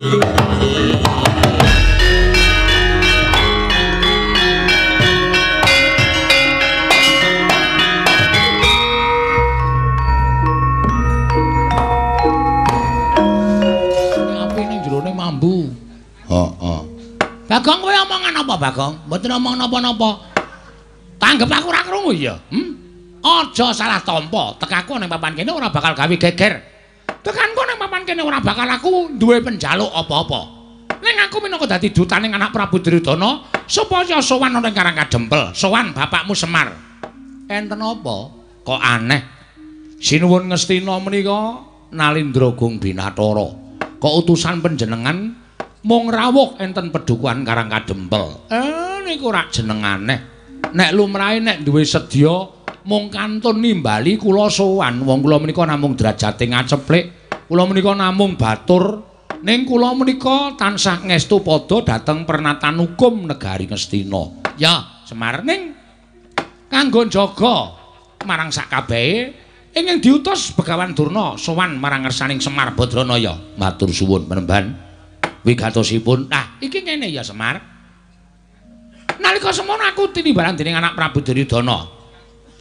Api ning jerone mambu. Heeh. Bagong kowe omongan apa, Bagong? Mboten omong napa-napa. Tanggep aku ora krungu ya. Aja salah tampa. Tekaku ning papan kene ora bakal gawe geger. Tekanku ning papan kene ora bakal aku duwe penjaluk apa-apa. Ning aku minangka dadi dutaning anak Prabu Duryudana supaya sowan ning Karang Kadempel, sowan bapakmu Semar. Enten apa? Kok aneh. Sinuwun Ngastina menika Nalindra Gung Binathara. Kok utusan panjenengan mung rawuh enten pedukuhan Karang Kadempel. Niku rak jeneng aneh. Nek lumrahe nek duwe sedya mung kantun nimbali kula sowan. Wong kula menika namung derajate ngaceplik, kula menika namung batur, ning kula menika tansah ngestu padha dhateng pernatan hukum negari Ngastina. Ya, Semar, ning kanggo njaga marang sakabehe ingkang diutus Begawan Durna sowan marang ngersaning Semar Badranaya. Matur suwun penemban wigatosipun. Nah, iki ngene ya Semar. Nalika semono aku tinimbalan dening anak Prabu Duryudana.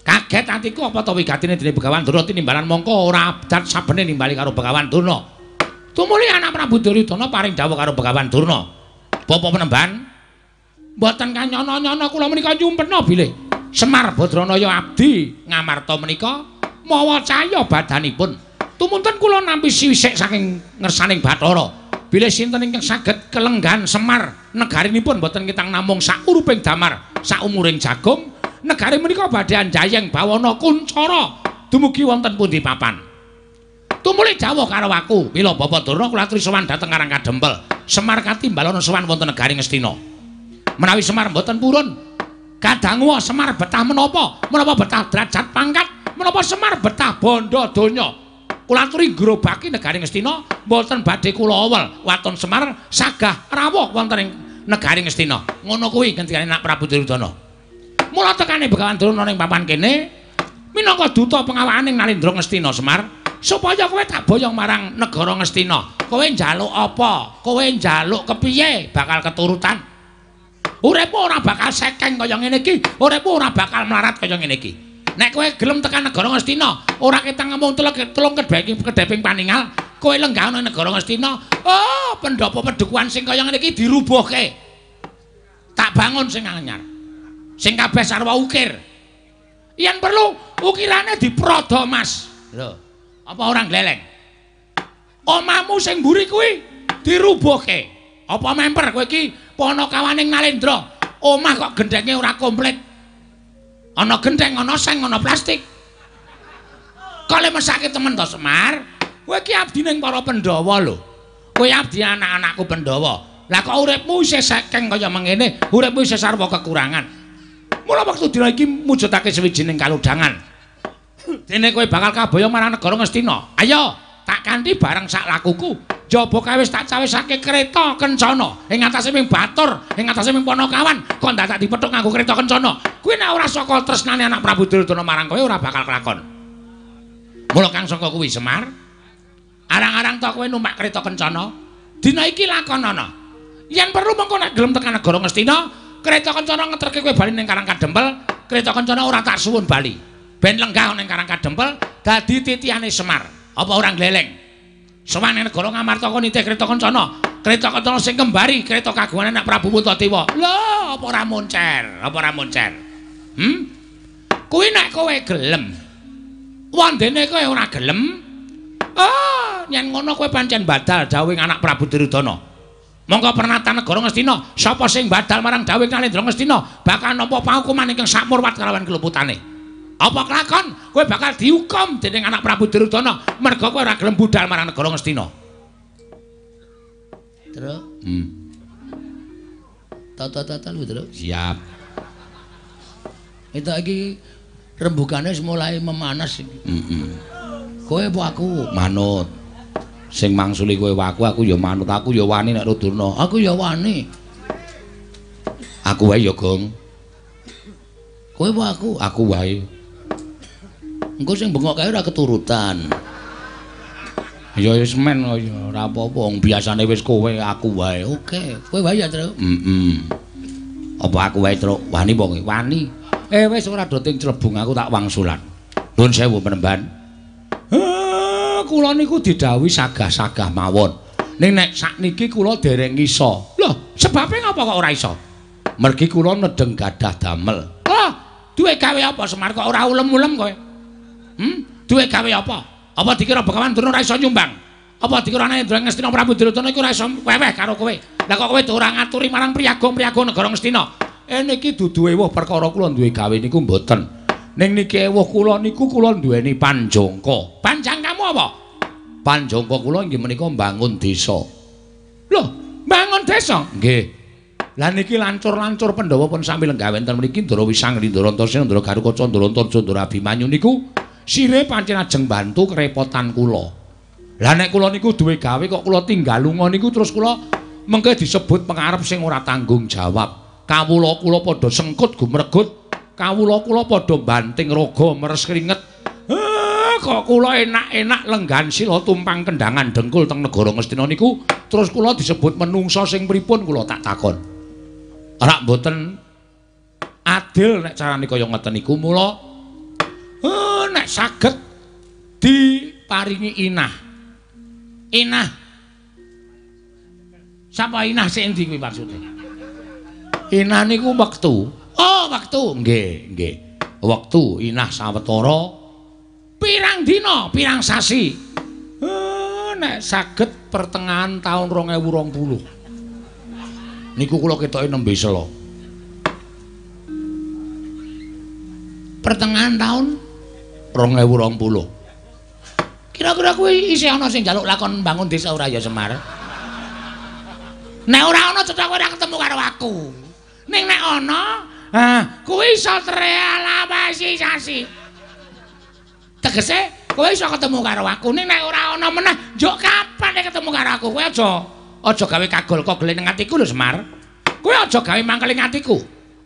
Kaget atiku apa ta wigatine dening Begawan Durna tinimbalan mongko ora abdat sabene nimbali karo Begawan Durna. Tumuli anak Prabu Duryudana paring dawuh karo Begawan Durna. Bapak penemban, mboten kanyono-nyono kula menika nyumpena bilih Semar Badranaya abdi Ngamarta menika mawa cahya badanipun. Tumunten kula nampi sisik saking ngersaning Bathara. Bilih sinten ingkang saged kelenggan Semar negarinipun mboten kitang namung sakuruping damar saumuring jagung negari menika badhe anjayeng bawana kuncara dumugi wonten pundi papan. Tumuli dawuh karo aku, mila Bapak Durna kula aturi sowan dhateng Karang Kadempel. Semar katimbalana sowan wonten negari Ngastina. Menawi Semar mboten purun, kadangu Semar betah menapa? Menapa betah derajat pangkat? Menapa Semar betah bondo donya? Kula aturi ngrobaki negari Ngastina mboten badhe kula awel waton Semar sagah rawuh wonten ing negari Ngastina. Ngono kuwi ngendikane anak Prabu Duryudana. Mula tekane Begawan Durna ning papan kene minangka duta pengawakaning Nalindra Ngastina Semar supaya kowe tak boyong marang negara Ngastina. Kowe njaluk apa? Kowe njaluk kepiye bakal keturutan. Uripmu ora bakal sekeng kaya ngene iki, uripmu ora bakal melarat kaya ngene iki. Nek kowe gelem tekan negara Ngastina, ora ketang ngomong telung kedheping paningal, kowe lenggah nang negara Ngastina, oh pendopo pedukuhan sing kaya ngene iki dirubuhke. Tak bangun sing anyar. Sing kabeh sarwa ukir. Yen perlu ukirane diprodo, Mas. Lho, apa ora gleleng? Omahmu sing mburi kuwi dirubuhke. Apa memper kowe iki panakawaning Nalendra? Omah kok gendhenge ora komplit. Ana gendheng, ana seng, ana plastik. Kok le mesake temen to, Semar? Kowe iki abdi ning para Pandhawa lho. Kowe abdi anak-anakku Pandhawa. Lah kok uripmu isih sekeng kaya mengene, uripmu isih sarwa kekurangan. Mula wektu dina iki mujudake sawijining kalodhangan. Dene kowe bakal kaboyong marang negara Ngastina. Ayo, tak kanthi bareng sak lakuku. Jaba kae wis tak cawisake kereta kencana. Ing atase ming batur, ing atase ming panakawan, kok dadak dipethuk nganggo kereta kencana. Kuwi nek ora saka tresnane anak Prabu Duryudana marang kowe ora bakal kelakon. Mula kang saka kuwi Semar, arang-arang to kowe numpak kereta kencana. Dina iki lakonana. Yen perlu mengko nek gelem tekan negara Ngastina, kereta kencana ngeterke kowe bali ning Karang Kadempel, kereta kencana ora tak suwun bali. Ben lenggah ning Karang Kadempel dadi titihane Semar. Apa ora gleleng? Sowan ning negara Ngamarta kon nitih kereta kencana. Kereta kencana sing kembari kereta kagungan anak Prabu Puntadewa. Lho, apa ora moncer? Apa ora moncer? Kuwi nek kowe gelem. Wandene kowe ora gelem. Ah, yen ngono kowe pancen badal dawuhing anak Prabu Duryudana. Monggo pernatan negara Ngastina, sapa sing badal marang dawuhing Nalendra Ngastina bakal nampa pahukuman ingkang sakmurwat kalawan keluputane. Apa kelakon? Kowe bakal dihukum dening anak Prabu Duryudana merga kowe ora gelem budal marang negara Ngastina. Truk. Tata-tata lho, Truk. Siap. Itu iki rembugane wis mulai memanas iki. Heeh. Kowe apa aku? Manut. Sing mangsuli kowe aku, aku ya manut, aku ya wani nek Durna. Aku ya wani. Aku wae ya, Gong. Kowe apa aku? Aku wae. Engko sing bengok kae ora keturutan. Ya wis men ora apa-apa wong biasane wis kowe aku wae. Oke, kowe wae ya, Truk. Heeh. Apa aku wae, Truk? Wani apa kowe? Wani. Wis ora do ting clebung aku tak wangsulan. Nuwun sewu penemban. Kula niku didhawuhi sagah-sagah mawon. Ning nek sakniki kula dereng iso. Lho, sebabe ngapa kok ora iso? Mergi kula nedeng gadah damel. Lho, duwe gawe apa Semar kok ora ulem-ulem kowe? Duwe gawe apa? Apa dikira Begawan Durna ora iso nyumbang? Apa dikira anake Ndra Ngastina Prabu Duryudana iku ora iso weweh karo kowe? Lah kok kowe ora ngaturi marang priyaga-priyaga negara Ngastina? Niki dudu ewuh perkara kula duwe gawe niku mboten. Ning niki ewuh kula niku kula duweni panjangka. Panjangkamu apa? Panjangka kula inggih menika mbangun desa. Lho, mbangun desa? Nggih. Lah niki lancur-lancur Pandhawa pun sami lenggah wonten mriki Ndara Wisang, Ndara Antasena, Ndara Garukaca, Ndara Antarja, Ndara Abimanyu niku sire pancen ajeng bantu kerepotan kula. Lah nek kula niku duwe gawe kok kula tinggal lunga niku terus kula mengke disebut pengarep sing ora tanggung jawab. Kawula kula padha sengkut gumregut, kawula kula padha banting raga meres kringet. Kok kula enak-enak lenggan sila tumpang kendangan dengkul teng negara Ngastina niku terus kula disebut menungsa sing pripun kula tak takon. Ora mboten adil nek carane kaya ngeten niku mula nek saged diparingi inah. Inah. Sapa inah sing endi kuwi maksude? Inah niku wektu. Oh, wektu. Nggih, nggih. Wektu inah sawetara pirang dina, pirang sasi. Nek saged pertengahan taun 2020. Niku kula ketoke nembe sela. Pertengahan taun 2020. Kira-kira kuwi isih ana sing njaluk lakon mbangun desa ora ya Semar? Nek ora ana cocok kowe ora ketemu karo aku. Ning nek ana, kuwi iso terrealisasi. Tegese kowe iso ketemu karo aku. Ning nek ora ana meneh, njuk kapan nek ketemu karo aku? Kowe aja gawe kagol kogel ning atiku lho Semar. Kowe aja gawe mangkel ing atiku.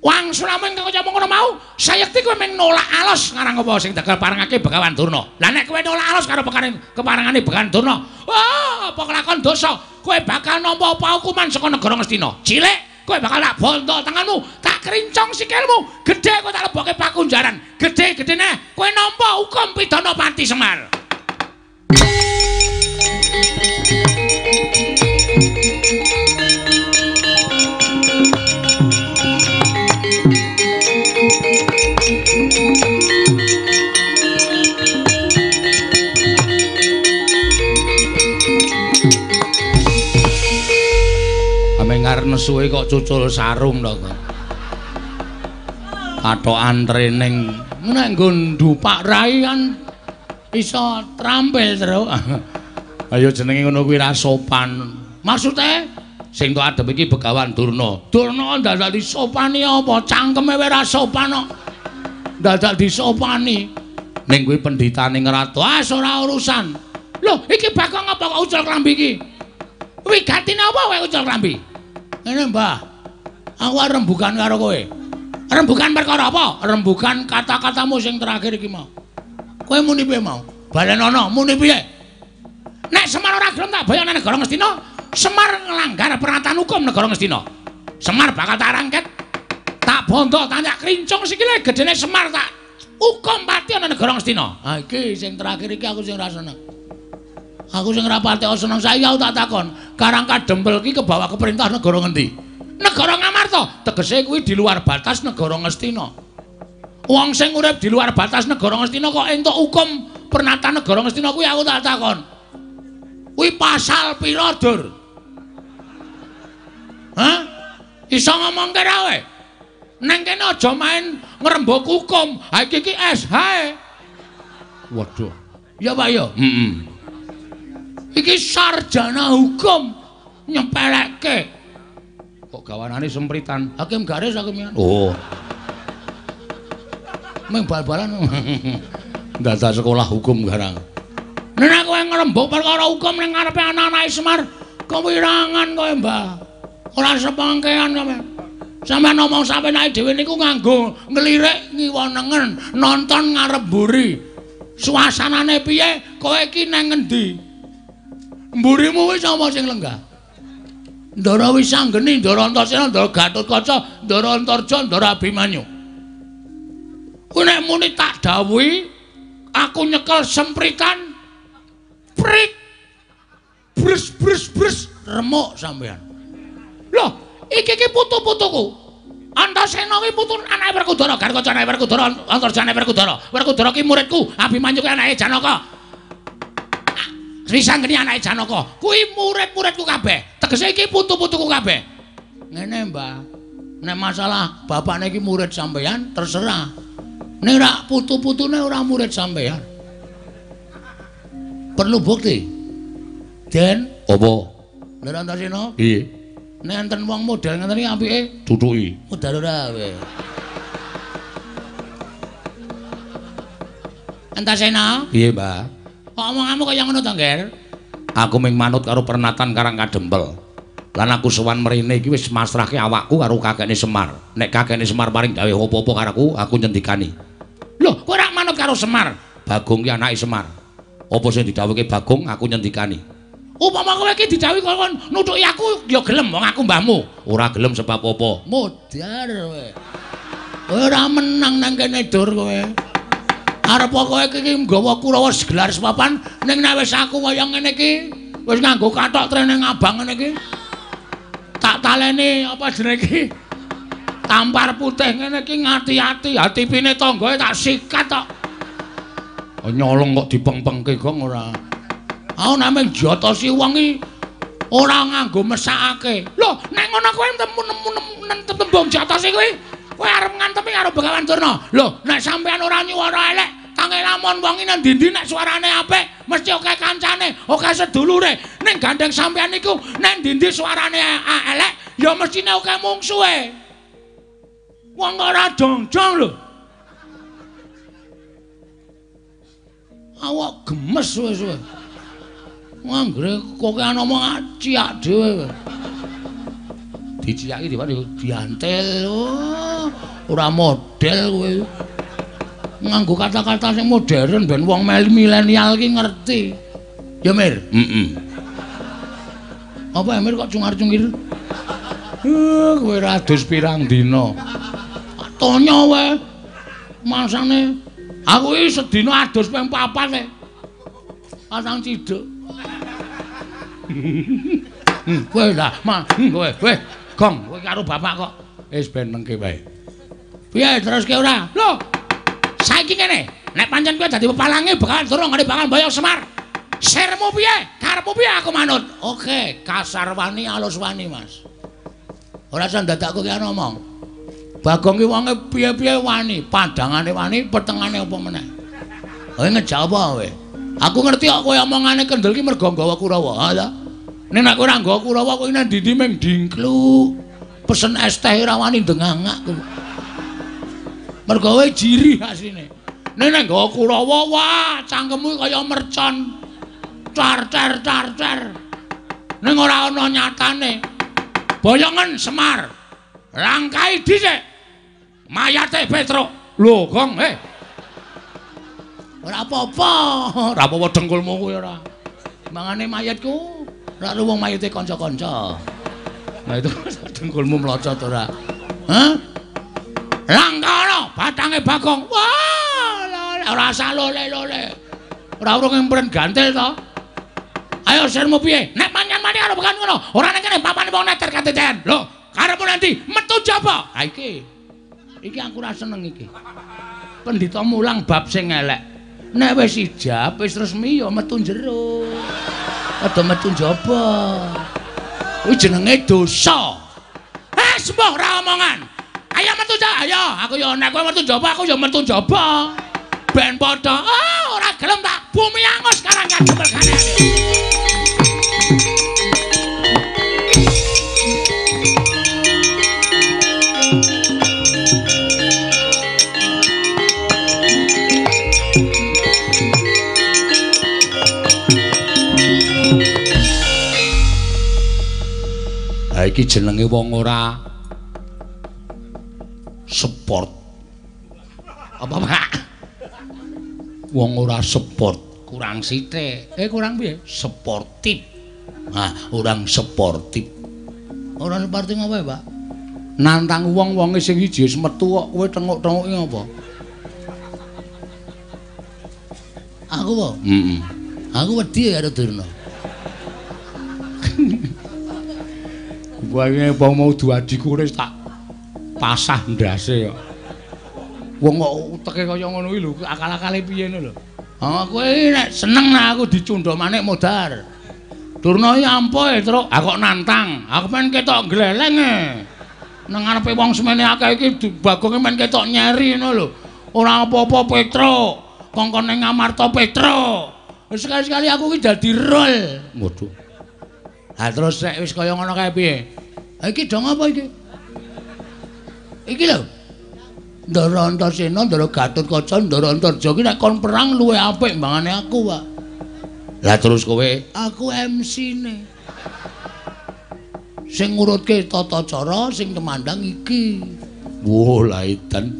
Wangsulamu ingkang kaya ngono mau, sayekti kowe mung nolak alos ngarang apa sing bakal parengake Begawan Durna. Lah nek kowe nolak alos karo keparengane Begawan Durna, wah, apa kelakon dosa? Kowe bakal nampa paukuman saka negara Ngastina. Cilik, kowe bakal tak bondo tanganmu, tak krincong sikilmu, gedhe kowe tak lebokke pakunjaran. Gedhe-gedhene kowe nampa hukum pidana pati Semar. Amengar nesuhe kok cucul sarung to kok. Kathokan training nek nggo ndupak rai kan iso trampil terus. Ayo jenenge ngono kuwi ra sopan. Maksude sing tok adep iki Begawan Durna. Durna dadak disopani apa? Cangkeme wae ra sopan kok. Dadak disopani. Ning kuwi pendhitane ngratu. Ah ora urusan. Lho, iki Bagong apa kok ucul klambi iki? Wigatine apa kowe ucul klambi? Ngene, Mbah. Aku arep rembugan karo kowe. Rembugan perkara apa? Rembugan kata-katamu sing terakhir iki mau. Kowe muni piye mau? Balenono, muni piye? Nek Semar ora gelem tak bayar nang negara Ngastina, Semar nglanggar peraturan hukum negara Ngastina. Semar bakal tak rangket, tak bondo, tak krincong sikile gedene Semar tak hukum pati ana negara Ngastina. Ha iki sing terakhir iki aku sing ora seneng. Aku sing ora pati seneng saiki aku tak takon, Karang Kadempel iki kebawa ke perintah negara ngendi? Negara Ngamarta. Tegese kuwi di luar batas negara Ngastina. Wong sing urip di luar batas negara Ngastina kok entuk hukum pernatan negara Ngastina kuwi aku tak takon. Kuwi pasal pira, Dur? Hah? Iso ngomongke ra kowe? Neng kene aja main ngrembug hukum. Ha iki iki SH. Waduh. Ya Pak ya? Heeh. Iki sarjana hukum nyepelekke. Kok gawanane sempritan? Hakim garis hakim. Oh. Meng bal-balan. Dadak sekolah hukum garang. Nek kowe ngrembug perkara hukum ning ngarepe anak-anake Semar, kewirangan kowe, Mbah. Ora sepangkean sampean. Sampeyan ngomong sampeyan dhewe niku nganggo nglirik ngiwa nengen, nonton ngarep mburi. Suasanane piye? Kowe iki nang ngendi? Mburimu wis sapa sing lenggah? Ndara Wisanggeni, Ndara Antasena, Ndara Gatotkaca, Ndara Antarja, Ndara Abimanyu. Kuwi nek muni tak dawuhi aku nyekel sempritan prik brus brus brus remuk sampean. Loh, iki iki putu-putuku. Antasena kuwi putu anake Werkudara, Gatotkaca anake Werkudara, Antarja anake Werkudara. Werkudara ki muridku, Abimanyu ki anake Janaka. Wisanggeni anake Janaka. Kuwi murid-muridku kabeh. Tegese iki putu-putuku kabeh. Ngene, Mbah. Nek masalah bapakne iki murid sampean terserah. Nek ora putu-putune ora murid sampean. Perlu bukti. Den, apa? Ndara Antasena? Piye? Nek enten wong model ngeten iki apike tutuki. Modal ora kowe. Antasena? Piye, Mbah? Kok omonganmu kaya ngono to, Ngger? Aku mung manut karo pernatan Karang Kadempel. Lan aku sowan mrene iki wis masrahke awakku karo kakekne Semar. Nek kakekne Semar paring dawuh apa-apa karo aku, aku nyendikani. Lho, kowe ora manut karo Semar? Bagong ki anake Semar. Apa sing didhawuhke Bagong aku nyendikani. Upama kowe iki didhawuhi kon nutuki aku ya gelem wong aku mbahmu. Ora gelem sebab apa? Modar kowe. Kowe ora menang nang kene dur kowe. Arep kowe iki nggawa Kurawa gelar sepapan ning nek wis aku kaya ngene iki wis nganggo kathok trene abang ngene iki. Tak taleni apa jenenge iki? Tampar putih ngene iki ngati-ati, hatipine tanggae tak sikat tok. Nyolong kok dipengpengke gong ora. Aku namung jotosi wong iki ora nganggo mesakake. Lho, nek ngono kowe tembung jotosi kuwi, kowe arep ngantemi karo Begawan Durna. Lho, nek sampean ora nyuwara elek, tange lamun wong iki nang ndi-ndi nek suarane apik, mesti akeh kancane, akeh sedulure. Ning gandeng sampean niku nek ndi-ndi suarane elek, ya mestine akeh mungsuhe. Wong ora jongjong lho. Awak gemes wis kowe. Anggere kokean omong ciak dhewe. Diciaki dhewe diantel. Oh, ora model kowe. Nganggo kata-kata sing modern ben wong milenial ki ngerti. Ya, Mir? Heeh. Apa Mir kok cungar-cungir? Kowe ra adus pirang dina. Tonya wae. Masane aku iki sedina adus ping 4 e. Pasang ciduk. Kowe lah, kowe, kowe, gong, kowe karo bapak kok wis ben mengke wae. Piye teruske ora? Lho. Saiki ngene, nek pancen kowe dadi pepalange bakal durung ngene bakal mboyong Semar. Sirmu piye? Karepmu piye aku manut? Oke, kasar wani alus wani, Mas. Ora usah dadak kowe ngomong. Bagong ki wonge piye-piye wani, padangane wani, petengane apa meneh. Kowe ngejak apa kowe? Aku ngerti kok kowe omongane kendel ki mergo nggawa Kurawa, ha ta? Nek nek ora nggawa Kurawa kowe nang ndi-ndi mung dingkluk. Pesen es teh ora wani ndengangak kowe. Mergo kowe jirih asline. Nek nek nggawa Kurawa, wah, cangkemmu kaya mercon. Car car car car. Ning ora ana nyatane. Boyongen Semar. Langkai dhisik. Mayate Petruk. Lho, Gong, eh. Ora apa-apa, ora apa-apa dengkulmu kuwi ora. Mangane mayatku, ora wong mayite kanca-kanca. Nah itu dengkulmu mlocot ora. Hah? Langkara batange Bagong. Wah, ora usah lole-lole. Ora urung empren gantil to. Ayo sirmu piye? Nek manyan mati karo bekan ngono, ora nek kene papane wong neter kateten. Lho, karepmu nanti metu jaba. Ha iki. Iki aku ora seneng iki. Pendhita mulang bab sing elek. Nek wis ijab, wis resmi ya metu jero. Aja metu njaba. Kuwi jenenge dosa. Eh, sembuh ora omongan. Ayo metu ja, ayo. Aku ya nek kowe metu njaba, aku ya metu njaba. Ben padha. Ah, ora gelem tak bumi angus karang kadempel gane. Ha iki jenenge wong ora sport. Apa, Pak? Wong ora sport, kurang sithik. Eh, kurang piye? Sportif. Ah, orang sportif. Ora sportif apa ya, Pak? Nantang wong-wonge sing siji wis metu kok kowe tenguk-tenguk iki apa? Aku apa? Heeh. Aku wedi karo Durna. Wae apa mau duadiku wis tak pasah ndase kok. Wong kok uteke kaya ngono iki lho, akal-akale piye ngono lho. Ah, kowe nek seneng nek aku dicundha manik modar. Durna iki ampuh, Truk. Ah kok nantang. Aku men ketok gleleng e. Nang ngarepe wong semene akeh iki Bagonge men ketok nyeri ngono lho. Ora apa-apa Petruk. Kongkon ning Ngamarta Petruk. Sekali-sekali aku iki dadi rol. Waduh. Ha terus nek wis kaya ngono kae piye? Ha iki dong apa iki? Iki lho. Ndara Antasena, Ndara Gatotkaca, Ndara Antarja iki nek kon perang luwih apik mbangane aku, Pak. Lah terus kowe? Aku MC-ne. Sing ngurutke tata cara, sing temandang iki. Wah, lah edan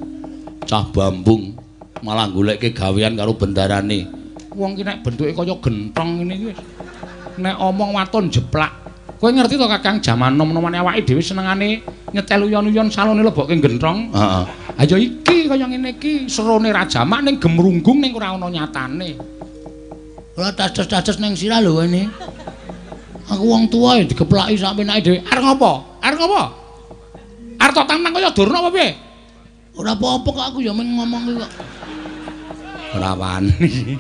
cah bambung malah golekke gawean karo bendarane. Wong ki nek bentuke kaya gentong ngene iki wis. Nek omong waton jeplak. Kowe ngerti to Kakang, jaman nom-nomane awake dhewe senengane nyetel uyon-uyon salone lebokke gentong. Heeh. Ha ya iki kaya ngene iki, serone rajamak ning gemrunggung ning ora ana nyatane. Ora taces-taces ning sirah lho ini. Aku wong tuwa ya digeplaki sak penake dhewe. Arep ngopo? Arep ngopo? Arep tok tantang kaya Durna apa piye? Ora apa-apa kok aku ya mung ngomong kok. Ora wani.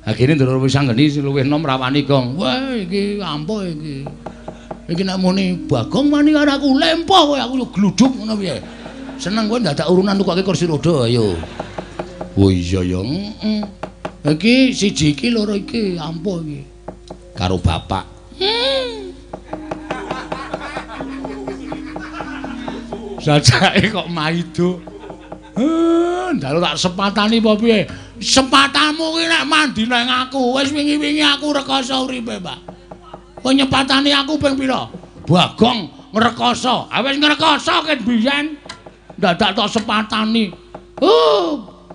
Akhire Ndara wis anggeni luwih enom ra wani, Gong. Wah, iki ampuh iki. Iki nek muni Bagong wani karo aku lempoh kowe, aku yo gluduk ngono piye. Seneng kowe ndadak urunan tukoke kursi roda ayo. Oh iya ya. Heeh. Iki siji iki loro iki ampuh iki. Karo bapak. Sajake kok maido. Ndalu tak sepatani apa piye? Sepatamu ki nek mandi nang aku, wis wingi-wingi aku rekoso uripe, Pak. Kowe nyepatani aku ping pira? Bagong ngrekoso. Ah wis ngrekoso ket biyen. Dadak tok sepatani.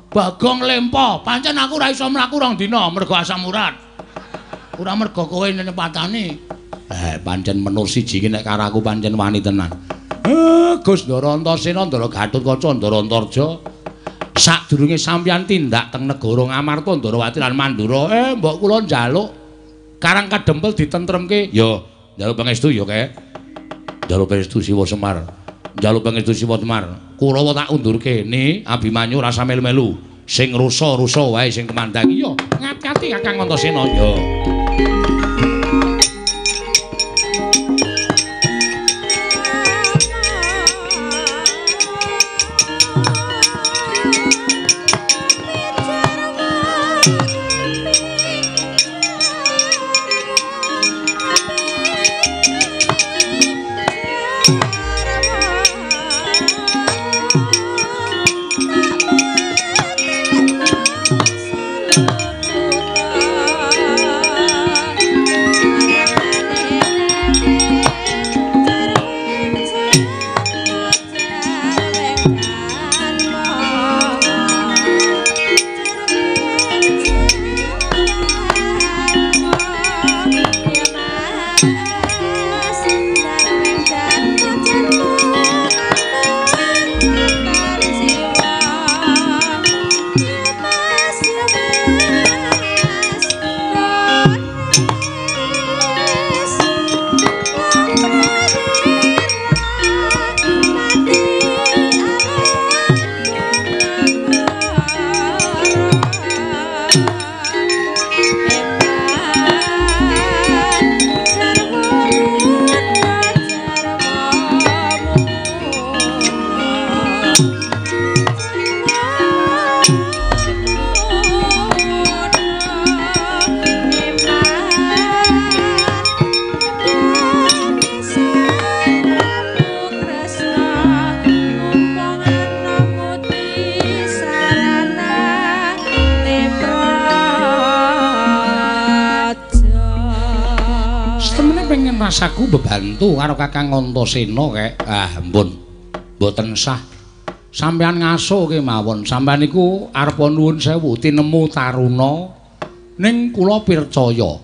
Bagong lempo. Pancen aku ora iso mlaku rong dina mergo asam urat. Ora mergo kowe nyepatani. Pancen menur siji ki nek karo aku pancen wani tenan. Gus Ndara Antasena, Ndara Gatotkaca, Ndara Antarja. Sadurunge sampeyan tindak teng negara Ngamarta, Ndarawati lan Mandura, mbok kula njaluk Karang Kadempel ditentremke. Ya, njaluk pangestu ya, Kek. Njaluk pangestu Siwa Semar. Njaluk pangestu Siwa Semar. Kurawa tak undurke, ni Abimanyu rasa melu-melu. Sing rusa-rusa wae sing kemandang. Iya, ngati-ati Kakang Antasena ya. Rasaku bebantu karo Kakang Antasena kek. Ah, ampun. Mboten sah. Sampeyan ngaso kemawon. Sampeyan niku arepa nuwun sewu tinemu taruna ning kula pircaya.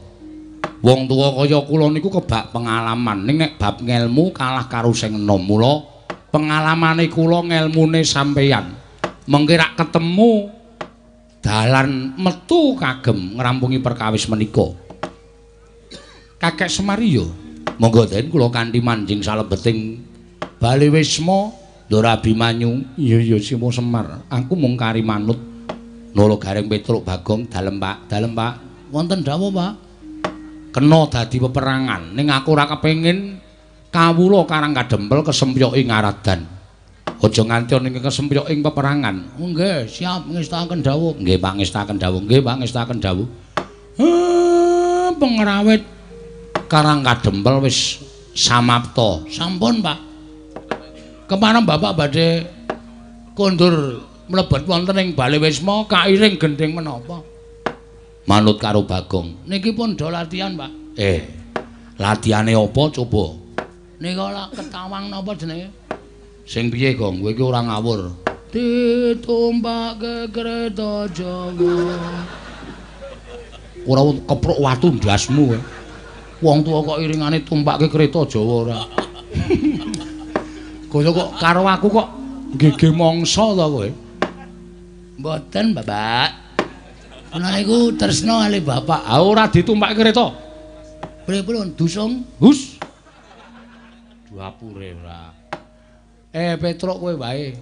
Wong tuwa kaya kula niku kebak pengalaman, ning nek bab ngelmu kalah karo sing enom. Mula pengalamane kula ngelmune sampeyan. Mengke rak ketemu dalan metu kagem ngrampungi perkawis menika. Kakek Semar iya. Monggo den kula kanthi manjing salebeting Bale Wisma Ndara Abimanyu. Iya iya Simo Semar, aku mung kari manut. Nala Gareng Petruk Bagong, dalem Pak, dalem Pak. Wonten dawuh, Pak. Kena dadi peperangan, ning aku ora kepengin kawula Karang Kadempel kesempyoke ngaradan. Aja nganti ana ing kesempyoke ing peperangan. Oh, nggih, siap ngestakaken dawuh. Nggih, Pak, ngestakaken dawuh. Nggih, Pak, ngestakaken dawuh. Pengrawit Karang Kadempel wis samapta. Sampun, Pak. Kepareng Bapak badhe kondur mlebet wonten ing Bale Wisma kairing gendhing menapa? Manut karo Bagong. Niki pun do latihan, Pak. Latihane apa coba? Nika lak ketawang napa jenenge? Sing piye, Gong? Kowe iki ora ngawur. Ditumpake kereta Jawa. Ora kepruk watu ndasmu kowe. Wong tuwa kok iringane tumpake kereta Jawa ora. Kaya kok karo aku kok nggege mangsa ta kowe? Mboten, Bapak. Kula niku tresna kali Bapak. Ah ora ditumpake kereta. Pripun dusung? Hus. Dapure ora. Petruk kowe wae.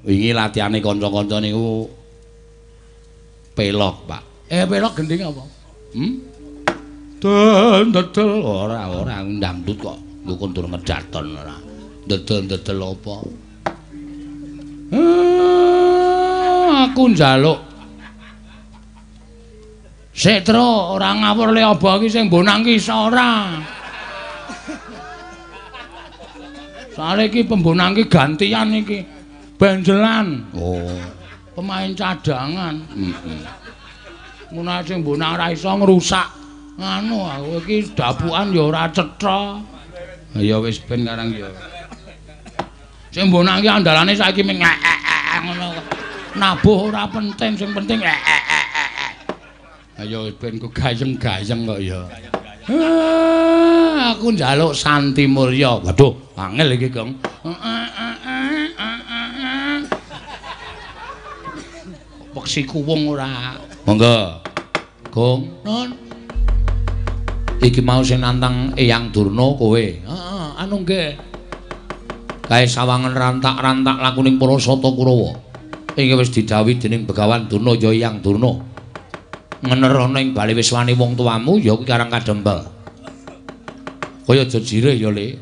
Wingi latihane kanca-kanca niku pelok, Pak. Pelok gendhing apa? Den dedel ora ora ndangdut kok. Nggo kondur ngedaton ora. Dedel-dedel apa? Aku njaluk. Sik, Tru, ora ngawur le apa iki sing mbonang ki iso ora. Soale iki pembonang ki gantian iki. Benjelan. Oh, pemain cadangan. Heeh. Ngono ae sing mbonang ora iso ngrusak. Nganu aku iki dapukan ya ora cetha. Ya wis ben karang ya. Sing mbonang ki andalane saiki ming ngono. Nabuh ora penting, sing penting Ayo ben ku gayeng-gayeng kok ya. Aku njaluk Santi Mulya. Waduh, angel iki, Gong. Peksi kuwung ora. Monggo. Gong. Nun. Iki mau sing nantang Eyang Durna kowe. Heeh, anu nggih. Kae sawangan rantak-rantak lakuning para Sata Kurawa. Iki wis didhawuhi dening Begawan Durna ya Eyang Durna. Ngenerana ing bali wiswane wong tuamu ya kuwi Karang Kadempel. Kaya aja jirih ya, Le.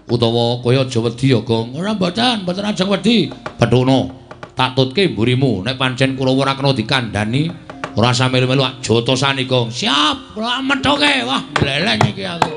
Utawa kaya aja wedi ya, Gong. Ora mboten, mboten ajeng wedi. Pethuno, tak tutke mburimu nek pancen Kurawa ora kena dikandhani, ora usah melu-melu jotosane, Gong. Siap, kula methuke. Wah, mleleng iki aku.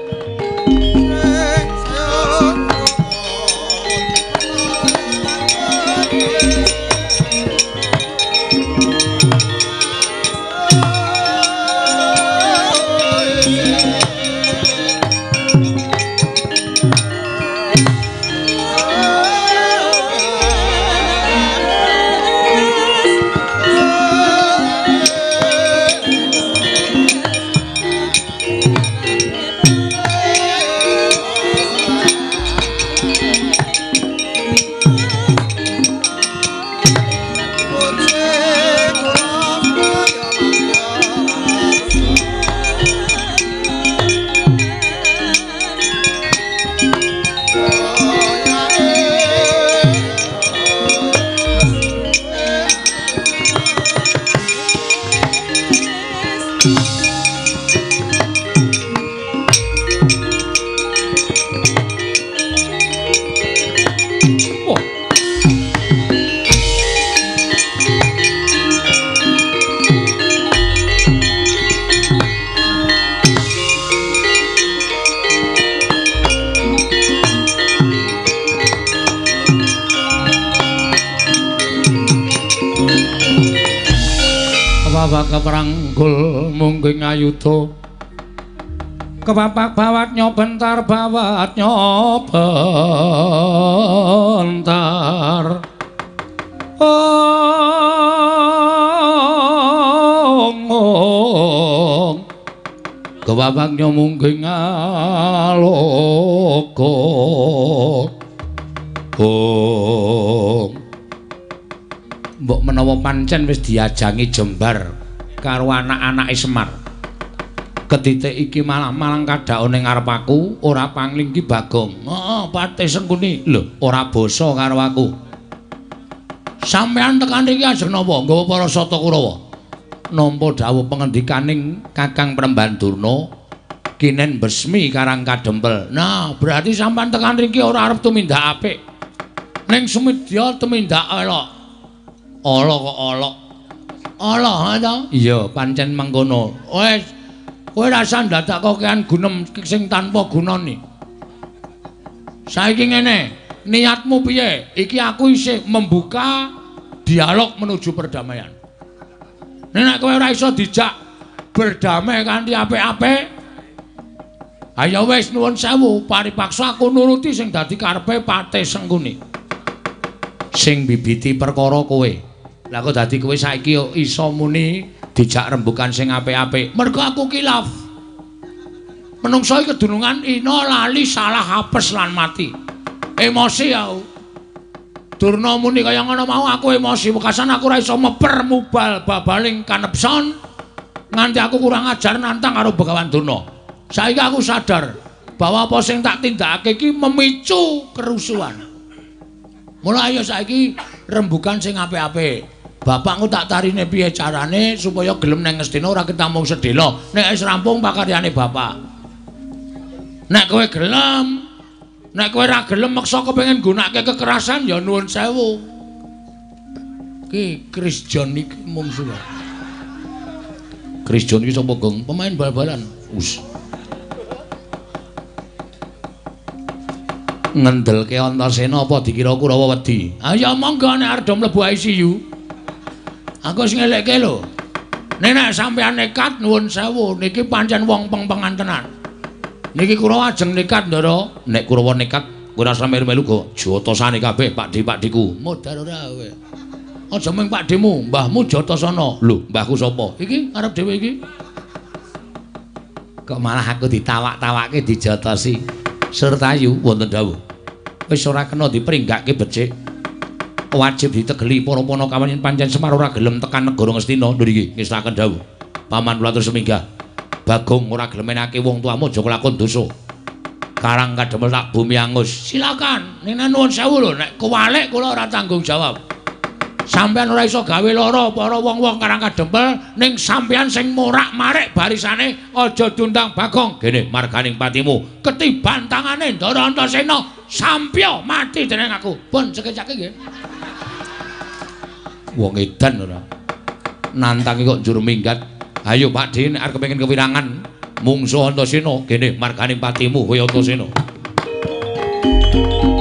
Keparanggul mungging ayuda kepapak bawat nyobentar bawat nyobentar ong ong Kewabaknya mungkin ngaloka. Oh. Mbok menawa pancen wis diajangi jembar karo anak-anake Semar. Ketitik iki malah-malang kadhaone ngarep aku, ora pangling ki Bagong. Heeh, Patih Sengkuni. Lho, ora basa karo aku. Sampeyan tekan iki ajeng napa? Nggawa para Sata Kurawa. Nampa dawuh pengendikaning Kakang Premban Durna kinen besmi Karang Kadempel. Nah, berarti sampeyan tekan riki ora arep tumindak apik. Ning sumedya tumindak elok. Ala kok ala. Ala ha ta? Iya, pancen mengkono. Wis, kowe rasa ndadak kokean gunem sing tanpa gunane. Saiki ngene, niatmu piye? Iki aku isih membuka dialog menuju perdamaian. Nek kowe ora iso dijak berdamai kanthi apik-apik, ayo wis nuwun sewu, paripaksa aku nuruti sing dadi karepe Patih Sengkuni. Sing bibiti perkara kowe. Lah kok dadi kowe saiki iso muni dijak rembukan sing apik-apik. Mergo aku kilaf. Menungso iki kedunungan ina lali salah apes lan mati. Emosi aku. Durna muni kaya ngono mau aku emosi, wekasan aku ora iso meper mubal babaling kanepson nganti aku kurang ajar nantang karo Begawan Durna. Saiki aku sadar bahwa apa sing tak tindakake iki memicu kerusuhan. Mula ayo saiki rembukan sing apik-apik. Bapakku tak tarine piye carane supaya gelem nang Ngastina ora ketamung sedhela. Nek wis rampung pakaryane bapak. Nek kowe gelem, nek kowe ora gelem meksa kepengin nggunakake kekerasan ya nuwun sewu. Ki Chris John iki mungsuh. Chris John iki sapa, Gong? Pemain bal-balan. Us. Ngendelke Antasena apa dikira Kurawa wedi? Ayo monggo nek arep mlebu ICU. Aku wis ngelekke lho. Nek nek sampeyan nekat nuwun sewu, niki pancen wong peng-pengan tenan. Niki Kurawa ajeng nekat, Ndara. Nek Kurawa nekat, kowe ora usah melu-melu go jotosane kabeh Pakdhe-pakdheku. Modar ora kowe. Aja mung pakdhemu, mbahmu jotosana. Lho, mbahku sapa? Iki arep dhewe iki. Kok malah aku ditawak-tawake dijotosi. Surtayu wonten dawuh. Wis ora kena dipringgake becik. Wajib ditegeli para panakawan yen pancen Semar ora gelem tekan negara Ngastina. Lho iki ngestaken dawuh. Paman kula terus minggah. Bagong ora gelem menake wong tuamu aja kelakon dosa. Karang Kadempel tak bumi angus. Silakan. Ning nuwun sewu lho, nek kewalik kula ora tanggung jawab. Sampeyan ora iso gawe lara para wong-wong Karang Kadempel, ning sampeyan sing morak-marik barisane aja diundang Bagong. Gene marganing patimu ketiban tangane Ndara Antasena sampya mati dening aku. Pun sekecake nggih. Wong edan ora. Nantangi kok njur minggat. Ayo Pakdhe nek arep kepengin kewirangan mungsuh Antasena, gene marganing patimu kowe Antasena. Thank you.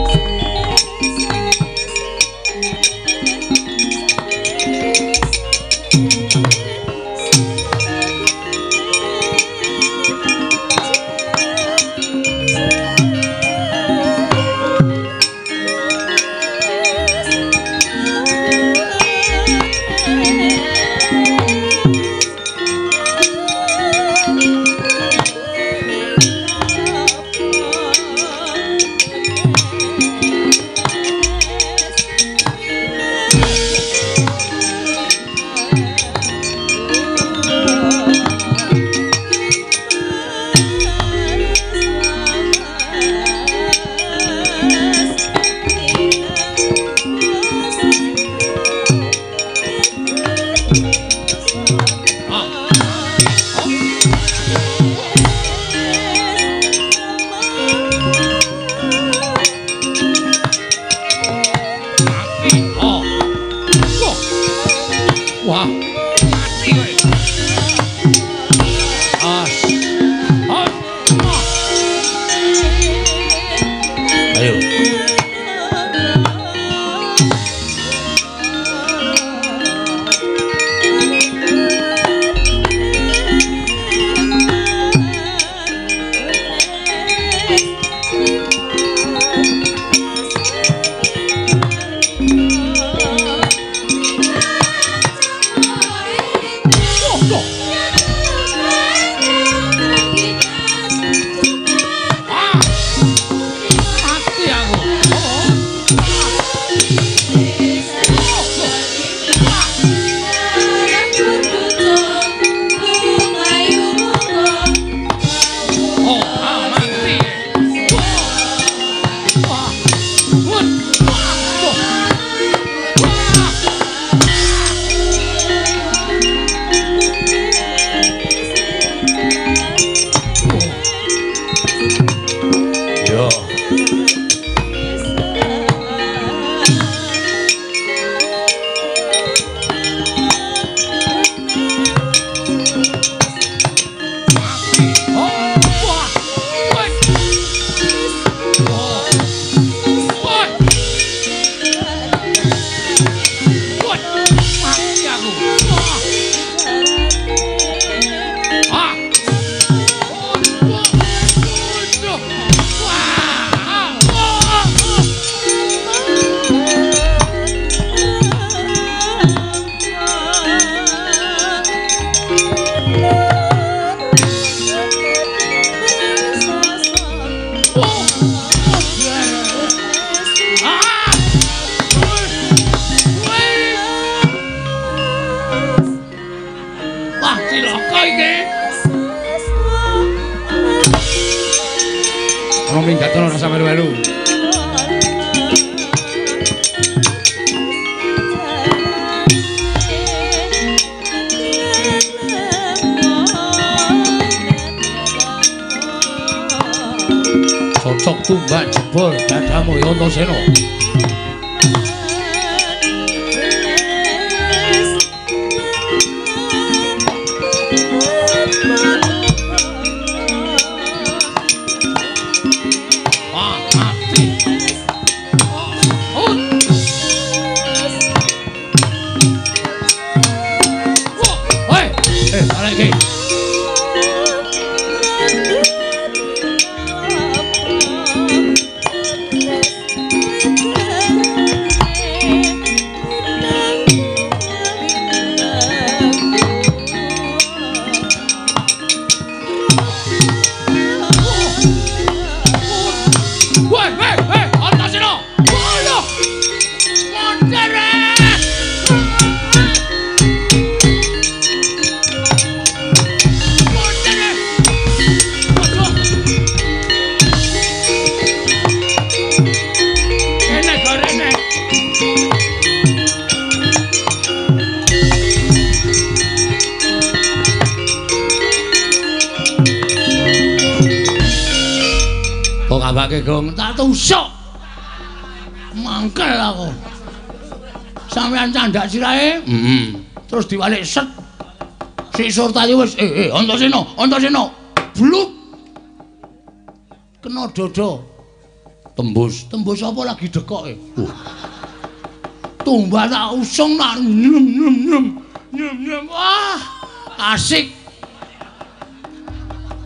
Kono minggat ora usah melu-melu. Cocok tumbak jebol dadamu ya Antasena. Gong tak tusuk. Mangkel aku. Sampeyan candak sirahe? Heeh. Terus diwalik set. Si Surtayu wis Antasena, Antasena. Blup. Kena dada. Tembus. Tembus apa lagi dekoke? Tumbak tak usung nak nyem nyem nyem. Nyem nyem. Wah, asik.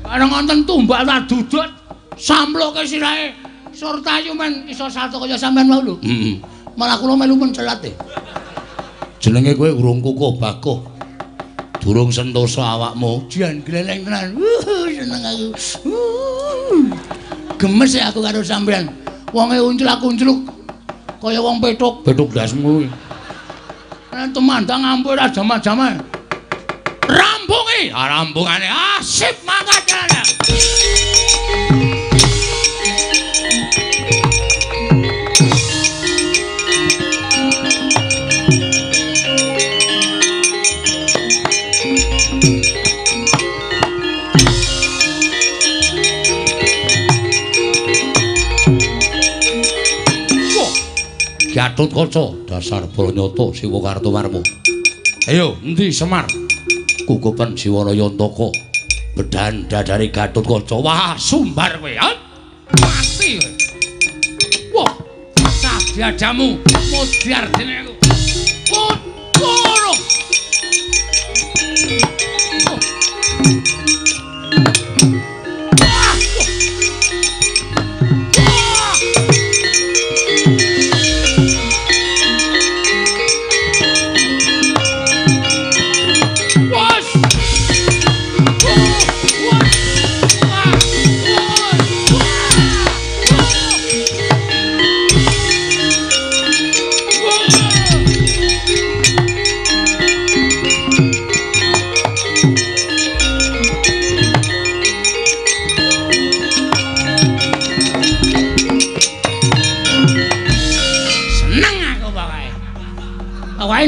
Bareng wonten tumbak tak dudut. Samploke sirahe Surtayu men iso salto kaya sampean mau lho. Heeh. Malah kula melu mencelat e. Jenenge kowe urung kukuh bakuh. Durung sentosa awakmu. Jan gleleng tenan. Seneng aku. Gemes aku karo sampean. Wonge unclak-uncluk kaya wong pethuk. Pethuk ndasmu kuwi. Tumandang ampun ora jaman-jaman. Rampungi, rampungane. Ah, sip mangkat jalan. Gatotkaca dasar branyata Siwa Kartomarma. Ayo, endi Semar? Kukupen Siwana Yantaka. Bedan dadare Gatotkaca. Wah, sumbar kowe. Mati kowe. Wah, sadyadamu modyar dene aku. Kono.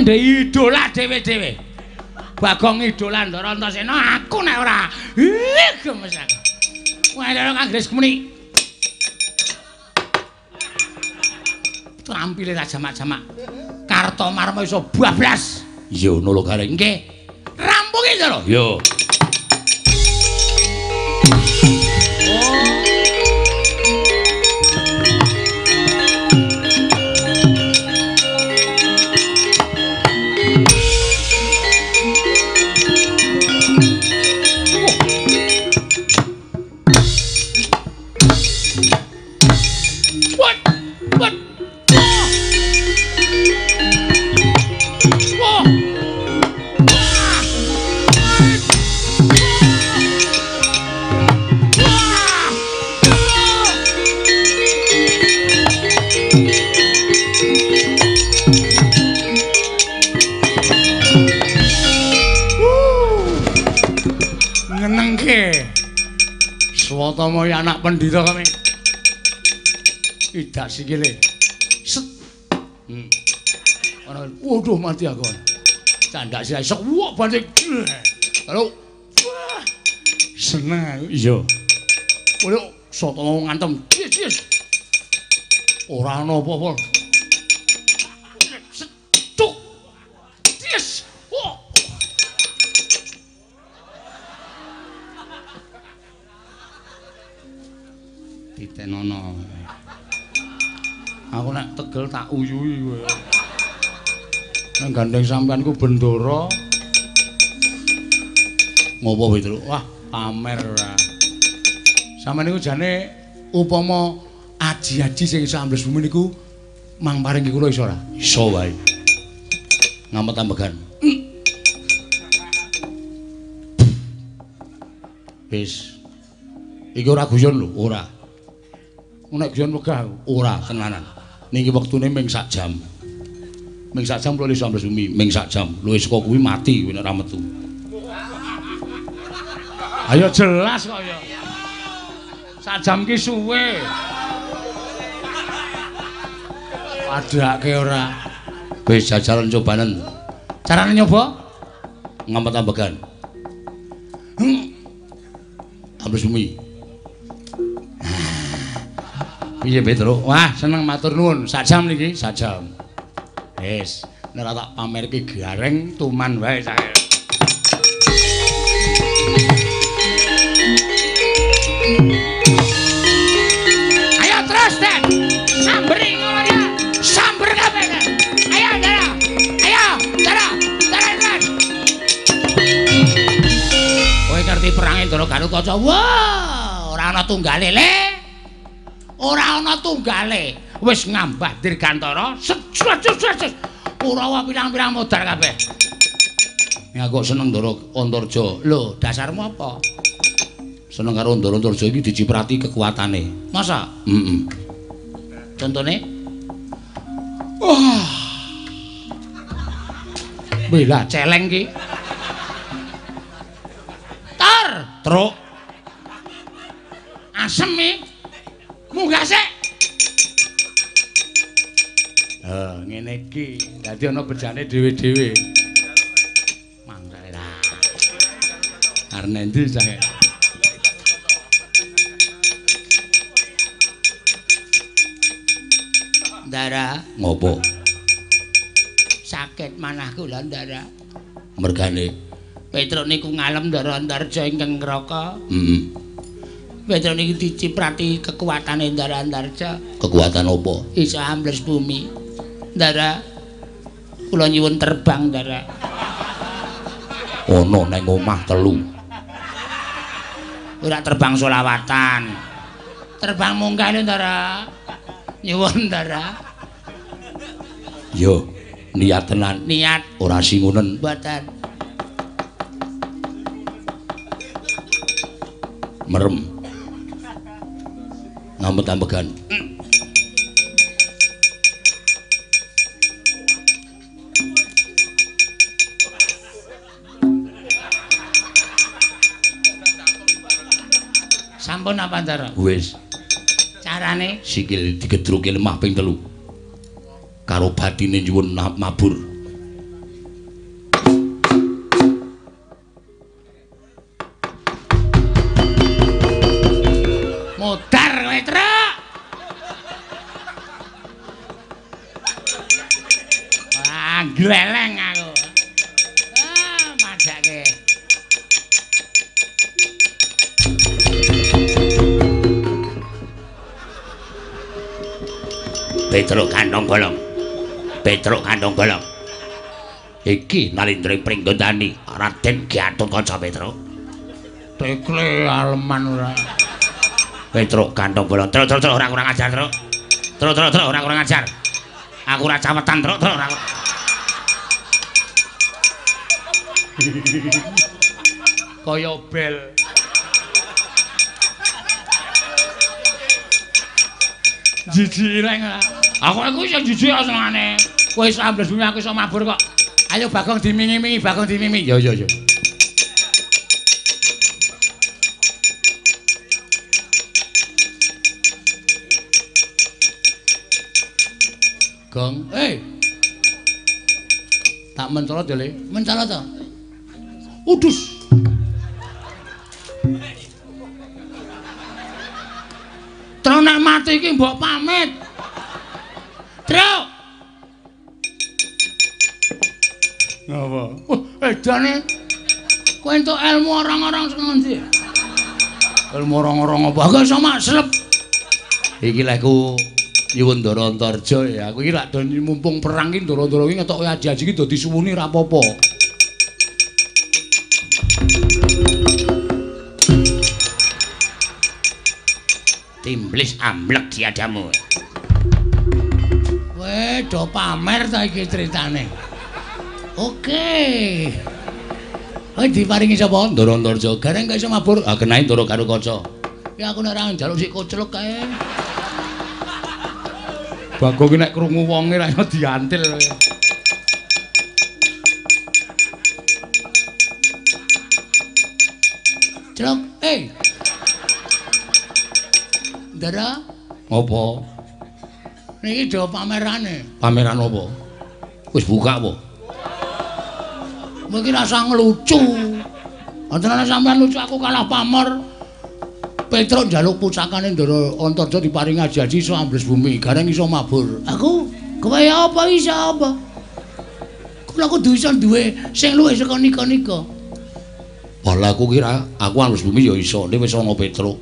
Idola dhewe-dhewe. Bagong idola Ndara Antasena aku nek ora. Gemes aku. Wah, lha kang muni. Trampile tak jamak-jamak. Kartomarma iso bablas. Iya ngono lho Gareng. Nggih. Rampungi Ndara. Iya. Ngenengke. Swatama anak pendhita kami. Idak sikile. Set. Ana waduh mati aku. Candak sirahe sok wok banting. Lalu seneng aku. Iya. Kowe soto ngantem. Ora ana apa-apa. Cuk. Yes. Oh. Titenono. Aku nek tegel tak uyuhi kowe. Nek gandeng sampean ku bendara. Ngopo Petruk? Wah, pamer ora. Sampeyan niku jane upama aji-aji sing iso ambles bumi niku mang paringi kula iso ora? Iso wae. Ngamet ambegan. Wis. Iki ora guyon lho, ora. Nek guyon wegah aku, ora tenanan. Niki wektune ming sak jam. Ming sak jam kula iso ambles bumi, ming sak jam. Luwih saka kuwi mati kowe nek ora metu. Ayo jelas kok ya. Sak jam ki suwe. Padhake ora. Wis jajalan cobanen. Carane nyoba? Ngamet ambegan. Ambles bumi. Piye Petruk? Wah, seneng matur nuwun. Sak jam niki, sak jam. Wis, nek ora tak pamerke gareng tuman wae sae. Ayo terus, Den. Samberi ngono ya. Samber kabeh. Ayo, Dara. Ayo, Dara. Dara terus. Kowe ngerti perange Ndara Gatotkaca? Wah, ora ana tunggale, Le. Ora ana tunggale. Wis ngambah dirgantara, set set set. Kurawa pirang-pirang modar kabeh. Nek aku seneng Ndara Antarja. Lho, dasarmu apa? Seneng karo Ndara Antarja iki diciprati kekuatane. Masa? Heeh. Contone? Wah. Bela celeng ki. Tor, truk. Asem iki. Munggah sik. Ngene iki. Dadi ana bejane dhewe-dhewe. Mangkane ra. Arep endi sae? Ndara, ngopo? Sakit manah kula, Ndara. Mergane Petruk niku ngalem Ndara Antarja ingkang ngraka. Heeh. Petruk niku diciprati kekuatane Ndara Antarja. Kekuatan apa? Iso ambles bumi. Ndara, kula nyuwun terbang, Ndara. Ono nang omah telu. Ora terbang solawatan. Terbang munggah lho, Ndara. Nyuwun, Ndara. Yo, niat tenan. Niat. Ora singunen. Mboten. Merem. Ngamet ambegan. Sampun apa, Ndara? Wis. Carane sikil digedruke lemah ping 3. Karo batine nyuwun mabur. Modar kowe, Truk. Wah, gleleng aku. Ah, majake. Petruk kantong bolong. Petruk kantong bolong. Iki Nalindra Pringgondani, Raden Gatotkaca Petruk. Tekle aleman ora. Petruk kantong bolong. Truk truk truk ora kurang ajar, Truk. Truk truk truk ora kurang ajar. Aku ora cawetan, Truk truk ora. Kaya bel. Jijik ireng. Aku iso jijik senengane. Kowe iso ambles bumi aku iso mabur kok. Ayo Bagong dimingi-mingi, Bagong dimingi. Ya ya ya. Gong. Tak mencolot ya, Le. Mencolot to? Udus. Tru nek mati iki mbok pamit. Tru. Ngapa? Wah, edane. Kowe entuk ilmu orang-orang sing ngendi? Ilmu orang-orang apa? Aku iso makslep. Iki lek ku nyuwun Ndara Antarja ya. Aku iki lak do mumpung perang iki ndara-ndara iki ngetoke aji-aji iki dadi suwuni ra apa-apa. Timblis amblek diadamu. Kowe do pamer ta iki critane. Oke. Kowe diparingi sapa? Ndara Antarja. Gareng gak iso mabur. Ah kenae Ndara Garukaca. Ya aku nek ora njaluk sik koclok kae. Bagong ki nek krungu wonge ra iso diantil. Celok, Ndara, apa? Niki do pamerane. Pameran apa? Wis buka apa? Kowe iki rasa ngelucu. Antarane sampean lucu aku kalah pamor. Petruk njaluk pusakane Ndara Antarja diparingi aji-aji iso ambles bumi, gareng iso mabur. Aku kowe apa iso apa? Kula kudu iso duwe sing luwih saka nika-nika. Wah, aku kira aku ambles bumi ya iso, nek wis ana Petruk.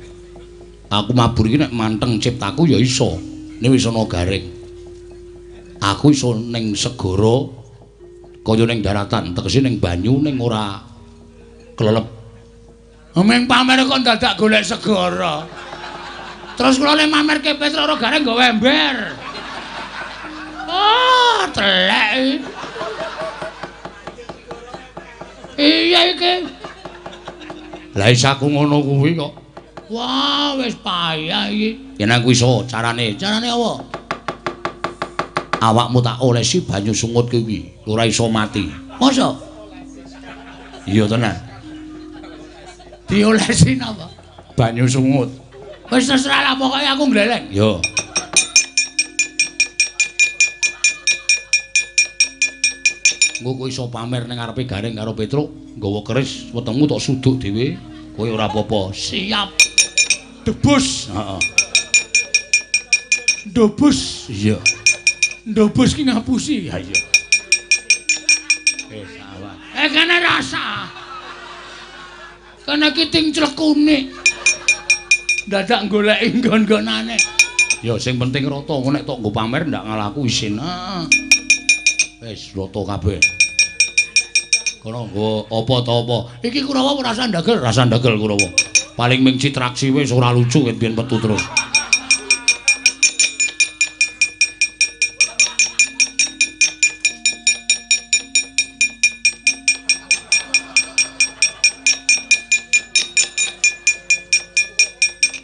Aku mabur iki nek manteng ciptaku ya iso, nek wis ana gareng. Aku iso ning segara kaya ning daratan, tegese ning banyu ning ora klelep. Ming pamer kok dadak golek segara. Terus kula le mamerke Petruk ora gareng nggawa ember. Oh, telek. Iya iki. Lah iso aku ngono kuwi kok. Wah, wis payah iki. Yen aku iso carane. Carane apa? Awakmu tak olesi banyu sungut kuwi, ora iso mati. Masa? Iya tenan. Diolesi napa? Banyu sungut. Wis terserah lah pokoke aku ngleleng. Yo. Engko kowe iso pamer ning ngarepe Gareng karo Petruk, nggawa keris wetengmu tok suduk dhewe, kowe ora apa-apa. Siap. Debus. Heeh. Ndobus. Iya. Ndobus ki ngapusi. Ha iya. Sawah. Kene rasa. Kene ki ting clekune. Dadak goleki nggon-nggonane. Ya sing penting rata, engko nek tok nggo pamer ndak ngalahku isin. Heeh. Wis rata kabeh. Kono nggo apa ta apa. Iki Kurawa rasa ndagel, rasa ndagel Kurawa. Paling ming citraksi wis ora lucu ket biyen metu terus.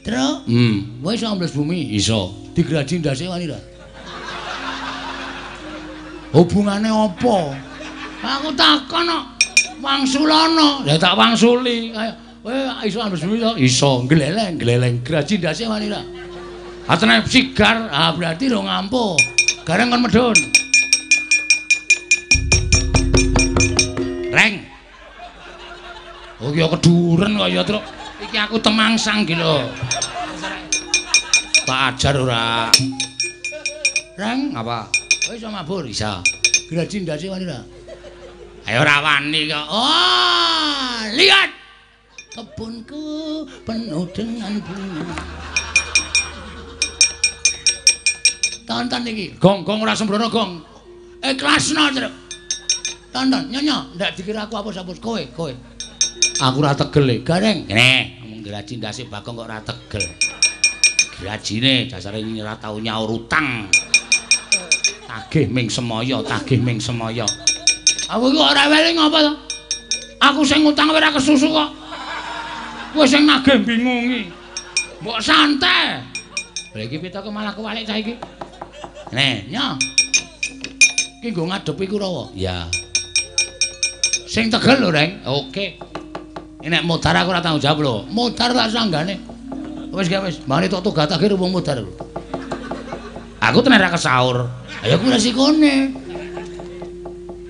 Truk. Kowe iso ambles bumi? Iso. Digraji ndase wani ra? Hubungane apa? Aku takon kok. Wangsulana. Ya tak wangsuli. Ayo, kowe iso ambles bumi to? Iso, gleleng, gleleng. Graji ndase wani ra? Atene sigar. Ah, berarti ro ngampuh. Gareng kon medhun. Reng. Oh ya keduren kok ya, Truk. Iki aku temangsang iki lho. Tak ajar ora. Reng, apa? Kowe iso mabur? Iso. Graji ndase wani ra? Ayo ora wani kok. Oh, lihat. Kebunku penuh dengan bunga. Tonton iki. Gong, gong ora sembrono, gong. Ikhlasno, Truk. Tonton, nyonya, ndak dikira aku apus-apus kowe, kowe. Aku ora tegel e. Gareng. Kene, ngomong graji ndase Bagong kok ora tegel. Grajine dasare ora tau nyaur utang. Tagih ming semaya, tagih ming semaya. Aku iki ora rewel ngapa to? Aku sing ngutang ora kesusu kok. Kowe sing nagih bingungi. Mbok santai. Lha iki pitoke malah kewalik cah iki. Neh, nya. Iki nggo ngadepi Kurawa. Ya. Sing tegel lho, Reng. Oke. Nek modar aku ora tanggung jawab lho. Modar tak sanggane. Wis gak wis, mari tok togat akhir wong modar lho. Aku tenan ra kesaur. Ayo kuwi resikone.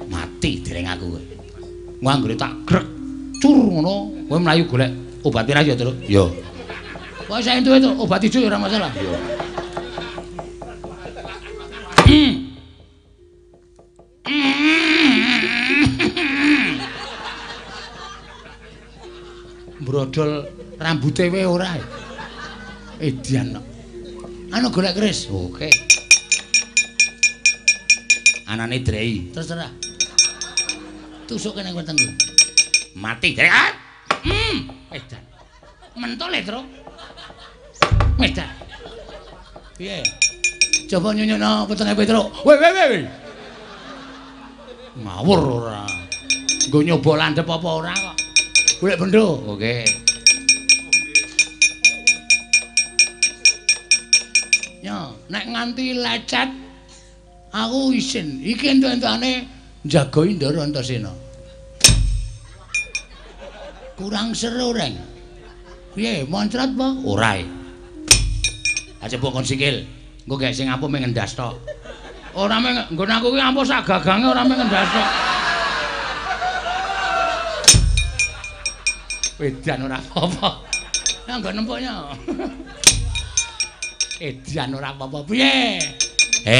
Mati dereng aku kowe. Engko anggere tak grek cur ngono, kowe mlayu golek obat pirah ya, Truk? Ya. Pokoke sak entuke obat ijo ya ora masalah. Ya. Brodol rambute wae ora. Edian kok. Anu golek keris. Oke. Anane drei. Terserah. Tusuke nang wetengku. Mati drei. Edan. Mentol e, Truk. Edan. Piye? Coba nyunyukno wetenge Petruk. Weh weh weh. Ngawur ora. Nggo nyoba landhep apa ora kok. Golek bendo. Oke. Ya, nek nganti lecet aku isin. Iki entuk-entukane njagoi Ndara Antasena. Kurang seru, Reng. Piye, moncrot apa? Ora. Aja mbok kon sikil. Engko gek sing ampuh mung ngendas tok. Ora mung nggon aku ki ampuh sak gagange ora mung ngendas tok. Edan ora apa-apa. Ya nggo nempuknya. Edan ora apa-apa. Piye?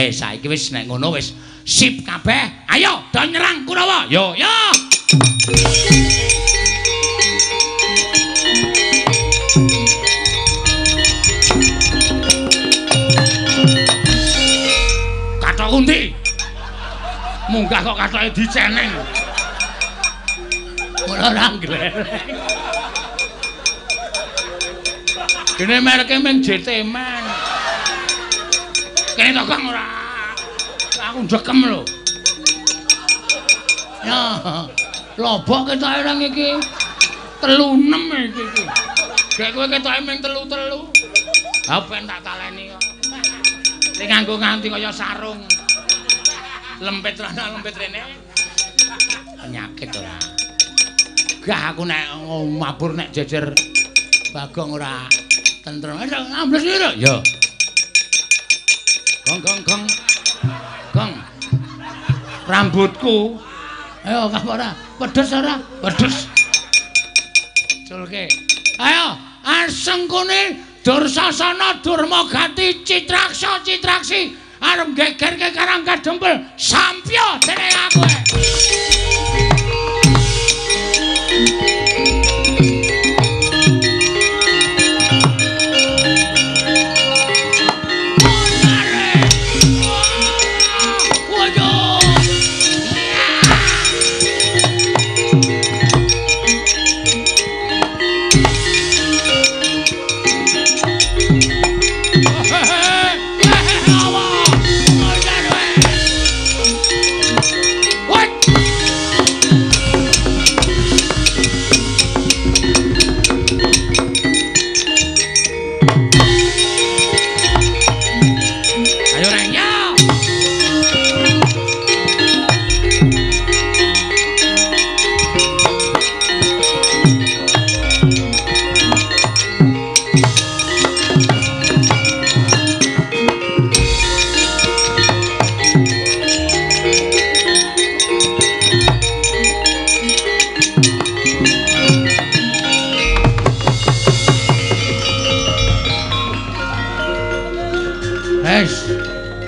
Saiki wis nek ngono wis sip kabeh. Ayo do nyerang Kurawa. Yo yo. Kathok undi. Munggah kok kathoke diceneng. Ora ora nglereng. Dene mereke mung JT Man. Kene to Kang ora. Aku ndekem lho. Ya, lobok ketoke nang iki. 36 iki iki. Gek kowe ketoke mung 3-3. Ha ben tak taleni kok. Sing nganggo nganti kaya sarung. Lempit rana lempit rene. Penyakit ora. Gah aku nek mabur nek jejer Bagong ora tentrem. Ambles iki lho. Ya. Gong gong gong. Gong. Rambutku. Ayo kap ora? Pedes ora? Pedes. Culke. Ayo, asengkune Dursasana Durmagati Citraksa Citraksi arep gegerke Karang Kadempel. Sampya dene aku.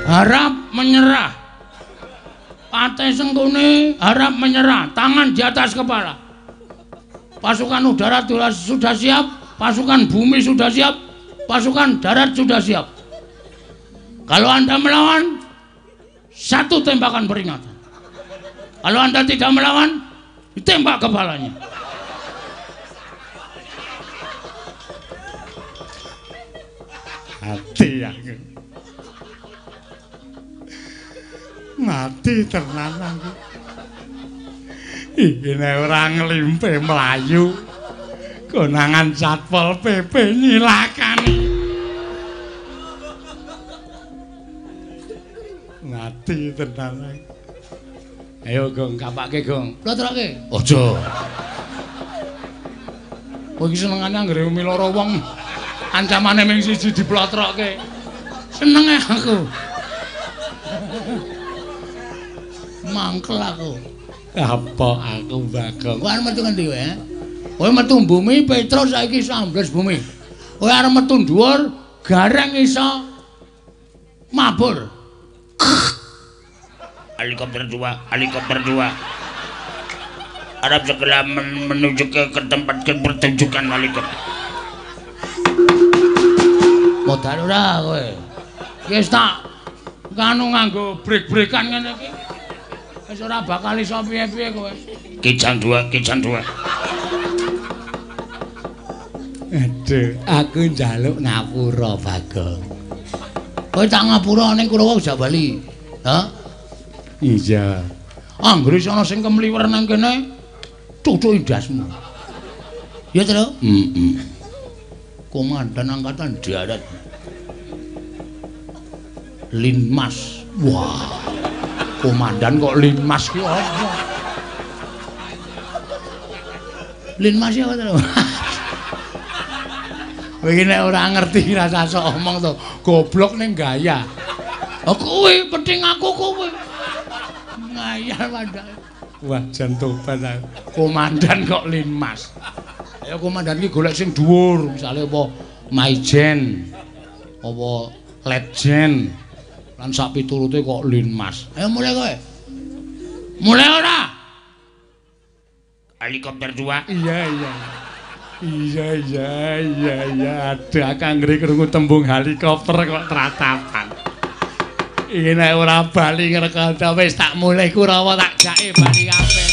Harap menyerah. Patih Sengkuni harap menyerah, tangan di atas kepala. Pasukan udara sudah siap, pasukan bumi sudah siap, pasukan darat sudah siap. Kalau Anda melawan, satu tembakan peringatan. Kalau Anda tidak melawan, ditembak kepalanya. Mati aku. Mati tenan aku. Iki nek ora nglimpe mlayu, konangan Satpol PP nyilakani. Mati tenan aku. Ayo Gong, kapake Gong. Plotroke. Aja. Kowe iki senengane anggere miloro wong ancamane ming siji diplotroke. Senenge aku. Mangkel aku. Apa aku Bagong? Kowe arep metu ngendi kowe? Kowe metu bumi, Petruk saiki iso ambles bumi. Kowe arep metu dhuwur, Gareng iso mabur. Helikopter 2, helikopter 2. Harap segera menuju ke tempat pertunjukan helikopter. Modal ora kowe. Wis tak kanu nganggo brek-brekan ngene iki. Wis ora bakal iso piye-piye kowe. Kijang 2, Kijang 2. Aduh, aku njaluk ngapura, Bagong. Kowe tak ngapura ning Kurawa jak bali. Hah? Iya. Anggere ana sing kemliwer nang kene, cucuki ndasmu. Ya, Tru? Heeh. Komandan Angkatan Darat. Linmas. Wah. Komandan kok Linmas ki apa? Linmas ya apa, Tru? Kowe iki nek ora ngerti rasa sok omong to, goblok ning gaya. Oh kuwi penting aku kowe. Ngayal mandake. Wah, jan tobat aku. Komandan kok Linmas. Ayo komandan iki golek sing dhuwur, misale apa Maijen, apa Letjen. Lan sak piturute kok Linmas. Ayo mulai kowe. Mulai ora? Helikopter 2. Iya, iya. Iya, iya, iya, iya. Aduh, aku anggere krungu tembung helikopter kok tratapan. Iki nek ora bali ngrekanda wis tak mulih Kurawa tak jake bali kabeh.